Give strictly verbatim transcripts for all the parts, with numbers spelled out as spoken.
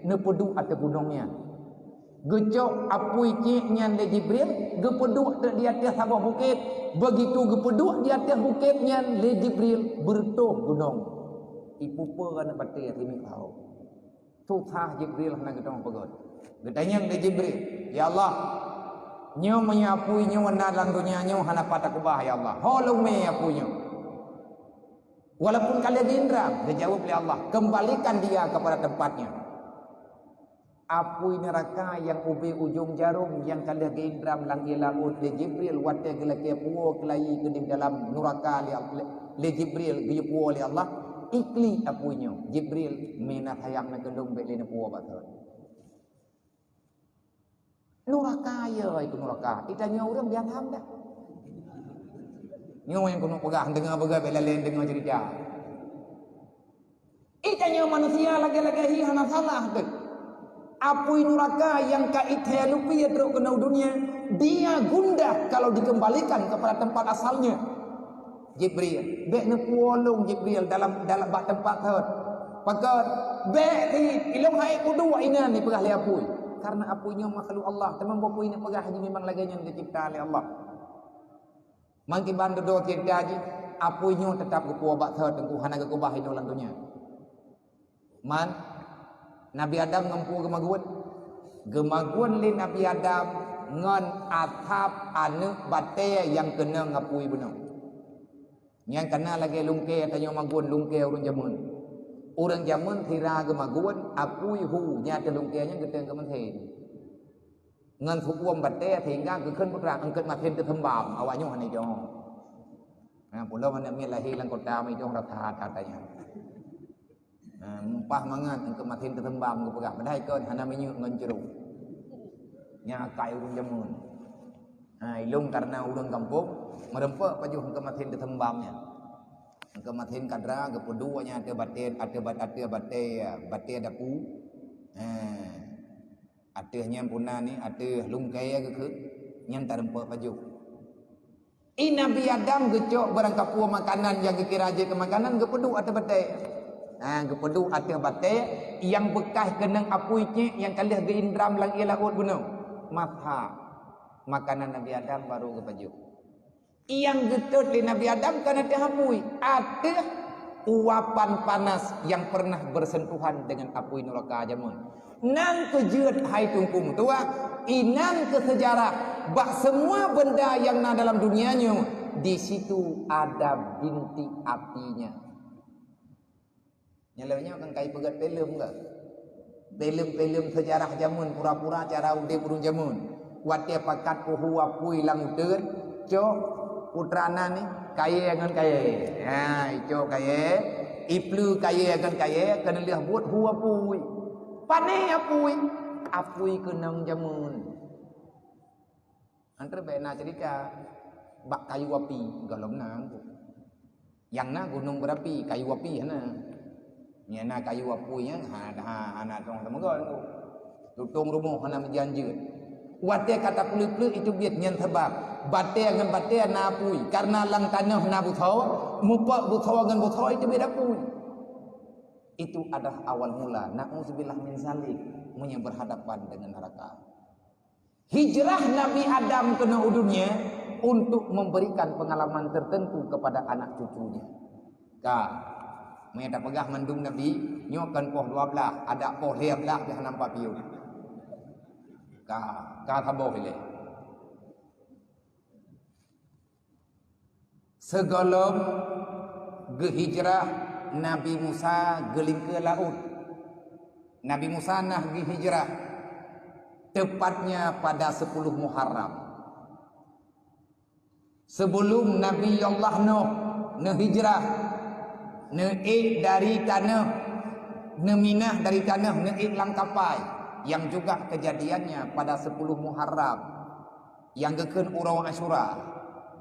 Neupeuduek ateueh gunong nyan. Geucok apui ciek nyan lé Jibril, geupeuduek teuk di ateueh saboh bukét. Begitu geupeuduek di ateueh bukét nyan lé Jibril, beureutoh gunong. Ipupeue ngon batée sineuk laôt. Susah Jibril hana geutanyoe peugét. Geutanyong lé Jibril, "Ya Allah, nyoe meunyoe apui nyoe na lam donya nyoe hana pat takeubah, ya Allah. Ho lôn mé apui nyoe?" Walaupun ka lheueh geuindra, geujaweueb lé Allah, "Kembalikan dia kepada tempatnya." Apui neuraka nyang ubé ujong jarôm nyang ka lheueh geuindra lam ié laôt lé Jibril watée geulakée puwoe keulayi keudeh dalam neuraka lé, lé, lé Jibril geuyue puwoe lé Allah, iklik apui nyoe, "Jibril, meunan sayang na keu lôn bék lé neupuwoe bak thon." Nuraka ya itu nuraka. Itanyoe ureuëng biasa dah. Nyoe nyang keuneuk peugah, deungoe beugah bela laén deungoe cerita. Itanyoe manusia lagée-lagée hi hana salah teuh. Apui nuraka nyang ka ithée lupi ya trok keunoe dunia, dia gundah kalau dikembalikan kepada tempat asalnya. Jibril, bék neupuwoe lôn Jibril dalam, dalam bak teumpat thon. Pakon, bék di ilong hai kudu inan dipeugah lé apui. Karena apui nyoe makhluk Allah, teuma bak apui neupeugah haji memang lagée nyan geucipta lé Allah. Mangkiban dudoe cinta jih, apui nyoe tetap geupuwoe bak thon teungku hana geukeubah inoe lam donya. Man, Nabi Adam ngon peue geumagun? Geumagun lé Nabi Adam ngon asab aneuëk batée nyang keunong apui bunoe. Nyang kana lagée lungkée tanyoe magun lungkée ureuëng jameun. Ureuëng jameun sira geumagun apui hu nyang ateueh lungkée nyan geuteueng keu meusen. Ngon sukuem batée sehingga geukheun putra eungkot masen teuseumbam awak nyoe hana jaweueb. Nah, pulo mana miet lahé lam kota meujong rata-rata nyan. Ha, muphom mangat eungkot masen teuseumbam geupeugah, padahai kon hana minyeuk ngon ceurueng. Nyan akai ureuëng jameun. Ha, ilong karena ureuëng gampông, meureumpok pajoh eungkot masen teuseumbam nyan. Eungkot masen kadra geupeuduek nyan ateueh batée, ateueh bat-, ateueh batée, batée dapu. Ha. Ateueh nyan puna ni, ateueh lungkée geukheun, nyan tareumpok pajoh. I Nabi Adam geucok barang kapeue makanan nyang geukira jeuet keu makanan geupeuduek ateueh batée. Ha, geupeuduek ateueh batée nyang beukah keunong apui ciek nyang ka lheueh geuindra lam ié laôt bunoe. Masa makanan Nabi Adam baru geupajoh. Nyang geutot lé Nabi Adam kon ateueh apui, ateueh uapan panas nyang pernah bersentuhan dengan apui nuraka jameun. Nan keuh jeuet hai teungku meutuah, inan keuh seujarah bak semua benda nyang na dalam dunia nyoe, di situ ada bintik apinya. Nyang lagée nyoe kan kai peugét filem ka. Filem-filem seujarah jameun pura-pura cara udeb ureuëng jameun. Watée pakat peuhu apui lam uteuen, cok putra na ni kayée ngon kayée. Ha, icok kayée, ipleue kayée ngon kayée, keuneulheueh buet hu apui. Pané apui? Apui keunong jameun. Antre bék na cerita bak kayu api, gohlom na. Nyang na gunong berapi, kayu api hana. Nyang na kayu apui nyan ha, ha, hana tong teumeugol tu. Tutong rumoh hana meujanjeuet. Watée ka tapeuleuk-leuk itu biet nyan sabab batée ngon batée na apui, karena lam tanoh na busoe, mupok busoe ngon busoe itu biet apui. Itu adalah awal mula, na'udzubillah min zalik, meunyoe berhadapan dengan neraka. Hijrah Nabi Adam keunoe u dunia untuk memberikan pengalaman tertentu kepada anak cucunya. Ka, meunyoe tapeugah mandum Nabi, nyoe kan poh dua belas, ada poh lhée belas dah nampak piôh. Ka, ka saboh ilée. Sigohlom geuhijrah, Nabi Musa geulingkeue laôt. Nabi Musa na geuhijrah, tepatnya pada sepuluh Muharram. Sebelum Nabi Allah Nuh neuhijrah, neuék dari tanoh, neuminah dari tanoh, neuék lam kapai, yang juga kejadiannya pada sepuluh Muharram. Nyang geukheun uroe Asyura.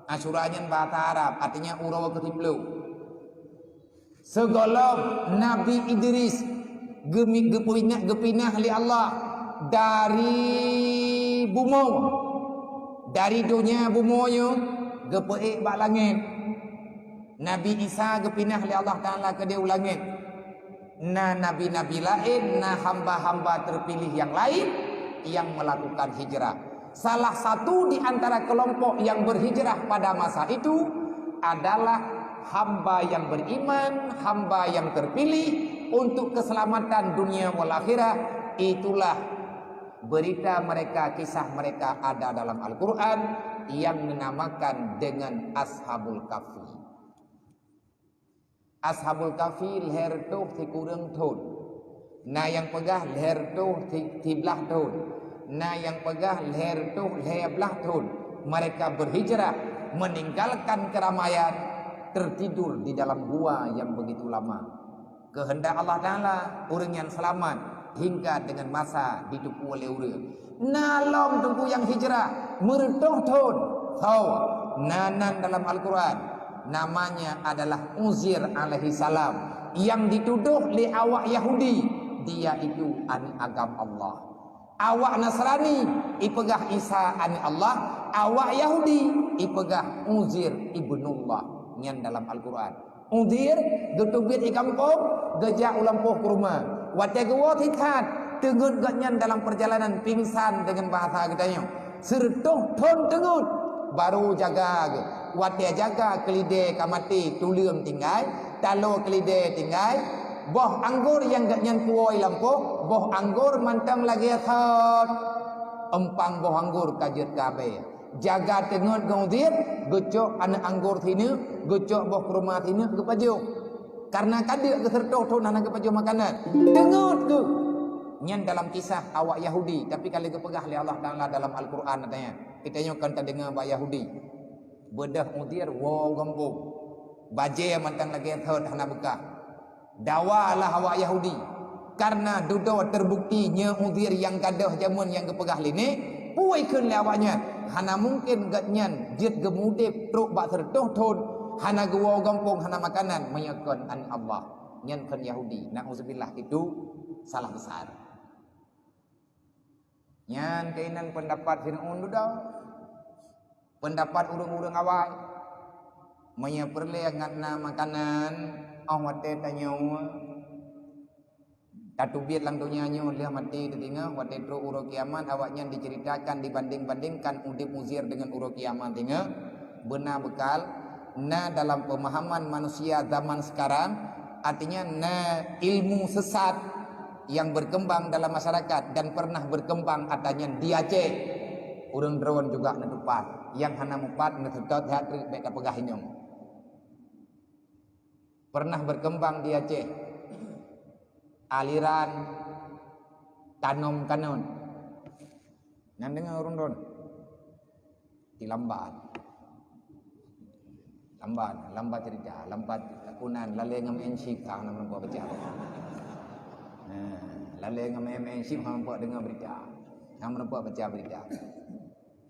Asyura nyan bahasa Arab, artinya uroe keusiplôh. Sigohlom Nabi Idris geumi-, geupinah, geupinah lé Allah dari bumoe, dari donya bumoe nyoe geupeuék bak langét. Nabi Isa geupinah lé Allah Taala keudeh u langét. Na nabi-nabi laén, na hamba-hamba terpilih yang lain yang melakukan hijrah. Salah satu di antara kelompok yang berhijrah pada masa itu adalah hamba yang beriman, hamba yang terpilih untuk keselamatan dunia wal akhirah. Itulah berita mereka, kisah mereka ada dalam Al-Quran yang dinamakan dengan Ashabul Kahfi. Ashabul Kahfi lhèe reutôh sikureueng thôn. Na nyang peugah lhèe reutôh si-, siblaih thôn. Na nyang peugah lhèe reutôh lhèe blaih thôn. Mereka berhijrah, meninggalkan keramaian, tertidur di dalam gua yang begitu lama. Keuheundak Allah Taala, ureueng nyan seulamat hingga dengan masa jiteupeue lé ureueng. Na lom teungku nyang hijrah meureutôh thôn. Tho, na nan dalam Al-Quran. Namanya adalah Uzair alaihi salam, yang dituduh lé awak Yahudi, dia itu aneuk agam Allah. Awak Nasrani ipeugah Isa aneuk Allah, awak Yahudi ipeugah Uzair ibnullah. Nyan dalam Al-Quran. Uzair geuteubiet di gampông, geujak u lampôh keuruma. Watèe geuwoe that, teungeut gobnyan dalam perjalanan pingsan deungon bahasa geutanyoe. Sireutôh thôn teungeut, baru jaga geuh. Watèe jaga, keulidèe ka maté, tuleueng tinggai, taloe keulidèe tinggai, boh anggô nyang gobnyan puwoe i lampôh, boh anggô mantong lagèe sot. Eumpang boh anggô ka jeuet keu abèe. Jaga teungeut geuh Uzair, geucok aneuk anggô sineuk, geucok boh keuruma sineuk, geupajoh. Karena ka deuk geuh sireutôh thôn hana geupajoh makanan. Teungeut geuh. Nyan dalam kisah awak Yahudi, tapi ka lheueh geupeugah lé Allah Taala dalam Al-Quran, katanya, geutanyoe kon tadeungoe bak Yahudi. Beudôh Uzair woe gampông. Bajèe mantong lagèe sot hana beukah. Dawalah awak Yahudi. Karena dudoe teubukti nyoe Uzair nyang gadôh jameun nyang geupeugah lé nèk, peue kheun lé awaknyan? Hana mungken gobnyan jeuet geumudép trok bak sireutôh thôn, hana geuwoe gampông, hana makanan, meunyoe kon aneuk Allah. Nyan kheun Yahudi. Nauzubillah, itu salah besar. Nyan keunan peundapat Fir'aun dudoe. Peundapat ureueng-ureueng awai. Meunyoe peureulèe ngat na makanan, 'oh watèe tanyoe tateubiet lam donya nyoe lheueh maté teutinggai, watèe trok uroe kiamat, awaknyan diceritakan, dibanding-bandingkan udép Uzair deungon uroe kiamat tinggai, beuna beukal, na dalam pemahaman manusia zaman sekarang, artinya na ilmu sesat yang berkembang dalam masyarakat dan pernah berkembang atanyan di Aceh. Ureueng droen juga neutupat. Nyang hana mupat neuseutôt that treuk bèk tapeugah inyong. Pernah berkembang di Aceh. Aliran tanom kanot. Nyan deungoe ureueng droen. Di lambat. Lambat, lambat cerita, lambat lakonan, lalé ngon M N C ka hana meureumpok baca. Ha, lalé ngon M N C hana meureumpok deungoe berita. Hana meureumpok baca berita.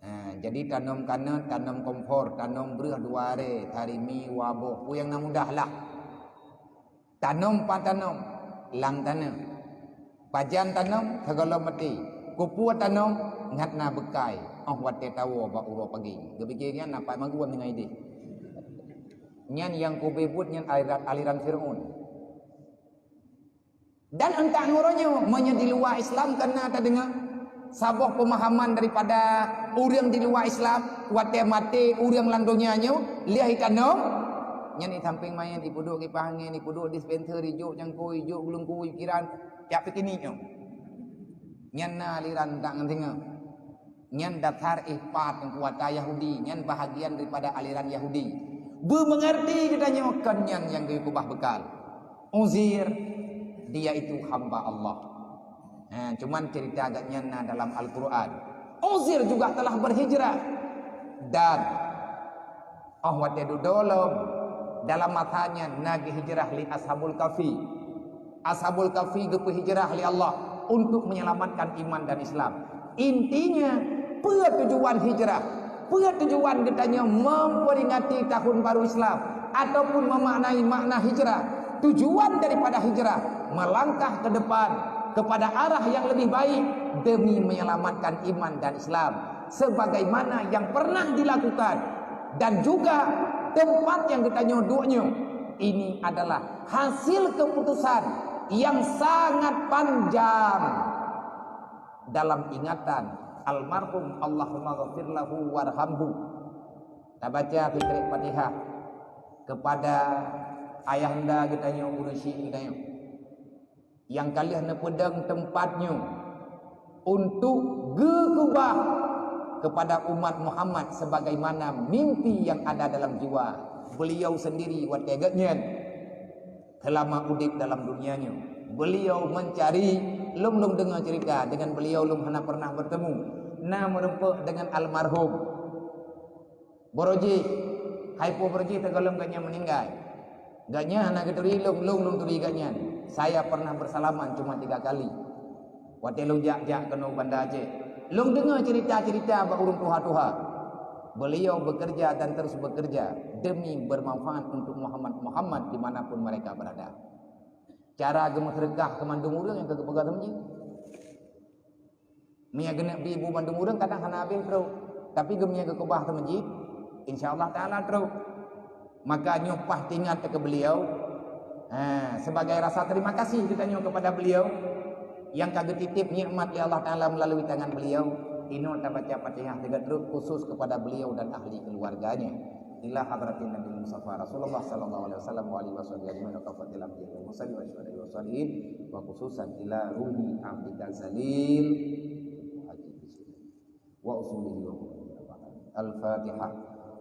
Ha, jadi tanom kanot, tanom kompor, tanom breueh dua aré, tarimi, waboh, peue nyang na mudah lah. Tanom pat tanom, lam tanom. Pajan tanom, sigohlom maté. Keupeue tanom, ngat na beukai. 'Oh watèe tawoe bak uroe pagi. Geupike nyan na pat magun deungon idéh. Nyan nyang kube buet nyan aliran, aliran Fir'aun. Dan euntak ngon uroe nyoe, meunyoe di luwa Islam ka na tadeungoe saboh peumahaman daripada ureueng di luwa Islam, watèe maté ureueng lam donya nyoe, lheueh itanom, nyan di sampéng manyèt, ipeuduek kipah angén, ipeuduek dispenser, ijok cangkôi, ijok geulungku, pikiran, jak piknik nyoe. Nyan na aliran euntak ngon singoh. Nyan dasar ikhtiqad nyang kuat Yahudi, nyan bahagian daripada aliran Yahudi. Beumeungerti geutanyoe kon nyan nyang geuyue keubah beukal. Uzair, dia itu hamba Allah. Ha, cuman cerita gobnyan na dalam Al-Quran. Uzair juga telah berhijrah. Dan 'oh watèe dudoe lom, dalam masa nyan na geuhijrah lé Ashabul Kahfi. Ashabul Kahfi geupeuhijrah lé Allah untuk menyelamatkan iman dan Islam. Intinya, peue tujuan hijrah? Peue tujuan geutanyoe memperingati tahun baru Islam ataupun memaknai makna hijrah? Tujuan daripada hijrah, melangkah ke depan kepada arah yang lebih baik demi menyelamatkan iman dan Islam, sebagaimana yang pernah dilakukan dan juga tempat nyang geutanyoe duek nyoe. Ini adalah hasil keputusan yang sangat panjang dalam ingatan almarhum, Allahumma ghafir lahu warhamhu. Tabaca sikrek Fatihah kepada ayahanda geutanyoe, ureuëng syiek geutanyoe, nyang ka lheueh neupeudong teumpat nyoe untuk geukeubah kepada umat Muhammad sebagaimana mimpi yang ada dalam jiwa beliau sendiri watée geuhnyan selama udeb dalam dunia nyoe. Beliau mencari, lôn, lôn deungoe cerita, dengan beliau lôn hana pernah bertemu. Na meureumpok dengan almarhum Barojih, hai po Barojih, teugohlom gobnyan meuninggai. Gobnyan hana geuturi lôn, lôn, lôn turi gobnyan. Saya pernah bersalaman cuma tiga kali. Watée lôn jak-jak keunoe Banda Aceh. Lôn deungoe cerita-cerita bak ureuëng tuha-tuha. Beliau bekerja dan terus bekerja demi bermanfaat untuk Muhammad, Muhammad di mana pun mereka berada. Cara geumeuseudeukah keu mandum ureuëng nyang ka geupeugah teumeuji. Meunyo geuneuk bri bu mandum ureuëng kadang hana habéh trok. Tapi geumeunyo geukeubah teumeuji, insya Allah Taala trok. Maka nyoe paih teuingat keu beliau, ha, sebagai rasa terima kasih geutanyoe kepada beliau yang ka geutitip nikmat lé Allah Taala melalui tangan beliau. Inoe tabaca Fatihah tiga trok khusus kepada beliau dan ahli keluarganya. Ila hadratin Nabi Mustafa Rasulullah sallallahu alaihi wasallam wa alihi wasahbihi ajmain wa kafatil anbiya wal mursalin wa syuhada'i wa shalihin wa khususan ila ruhi abdika zalil Haji Hussein wa usulihi wa furu'ihi. Al-Fatihah.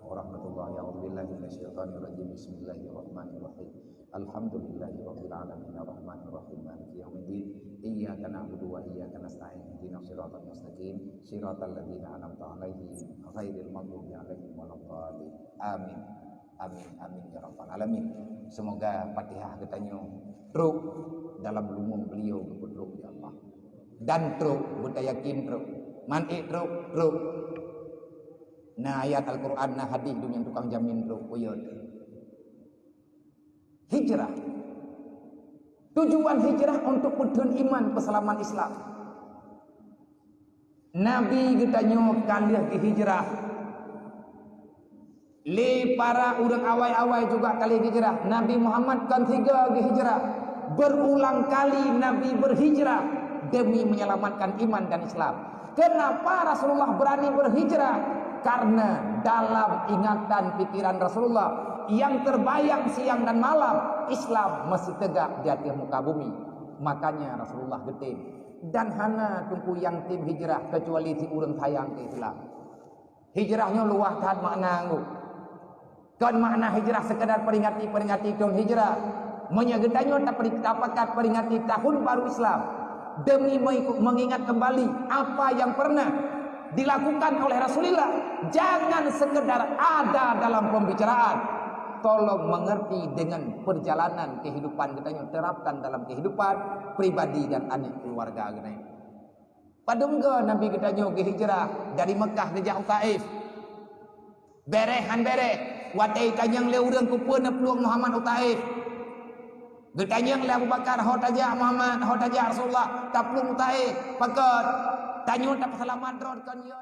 Warahmatullahi, a'udzu billahi minasyaitonir rajim. Bismillahirrahmanirrahim. Alhamdulillahi rabbil alamin, arrahmanir rahim, maliki yaumiddin. Iyyaka na'budu wa iyyaka nasta'in. Ihdinas siratal mustaqim, siratal ladzina an'amta 'alaihim, ghairil maghdubi 'alaihim waladdallin. Amin. Amin, amin ya rabbal alamin. Semoga Fatihah geutanyoe trok dalam leumo beliau geupeutrok, ya Allah. Dan trok, beutayakin trok. Man ék trok, trok. Na ayat Al-Quran, na hadis, dunia tukang jamin trok, uyot. Hijrah. Tujuan hijrah untuk peutheun iman, peuseulamat Islam. Nabi geutanyoe ka lheueh geuhijrah. Lé para ureuëng awai-awai juga ka lheueh geuhijrah. Nabi Muhammad kon sigoe geuhijrah, berulang kali Nabi berhijrah demi menyelamatkan iman dan Islam. Kenapa Rasulullah berani berhijrah? Karena dalam ingatan pikiran Rasulullah yang terbayang siang dan malam, Islam masih tegak di atas muka bumi. Makanya Rasulullah geutem. Dan hana teungku nyang tem hijrah kecuali si ureuëng sayang keu Islam. Hijrah nyoe luwah that makna nggu. Kon makna hijrah sekadar peringati-peringati thon hijrah. Meunyoe geutanyoe taperi-, tapakat peringati tahun baru Islam demi mengikut, mengingat kembali apa yang pernah dilakukan oleh Rasulullah, jangan sekedar ada dalam pembicaraan. Tolong mengerti dengan perjalanan kehidupan geutanyoe, terapkan dalam kehidupan pribadi dan aneuk keluarga geutanyoe. Padum goe Nabi geutanyoe geuhijrah dari Mekkah geujak u Taif. Bereh han bereh, watée tanyong lé ureuëng keupeue neuplueng Muhammad u Taif. Geutanyong lé Abu Bakar, "Ho tajak Muhammad, ho tajak Rasulullah, taplueng u Taif, pakon tanyoe tapeuseulamat droe kon yo?"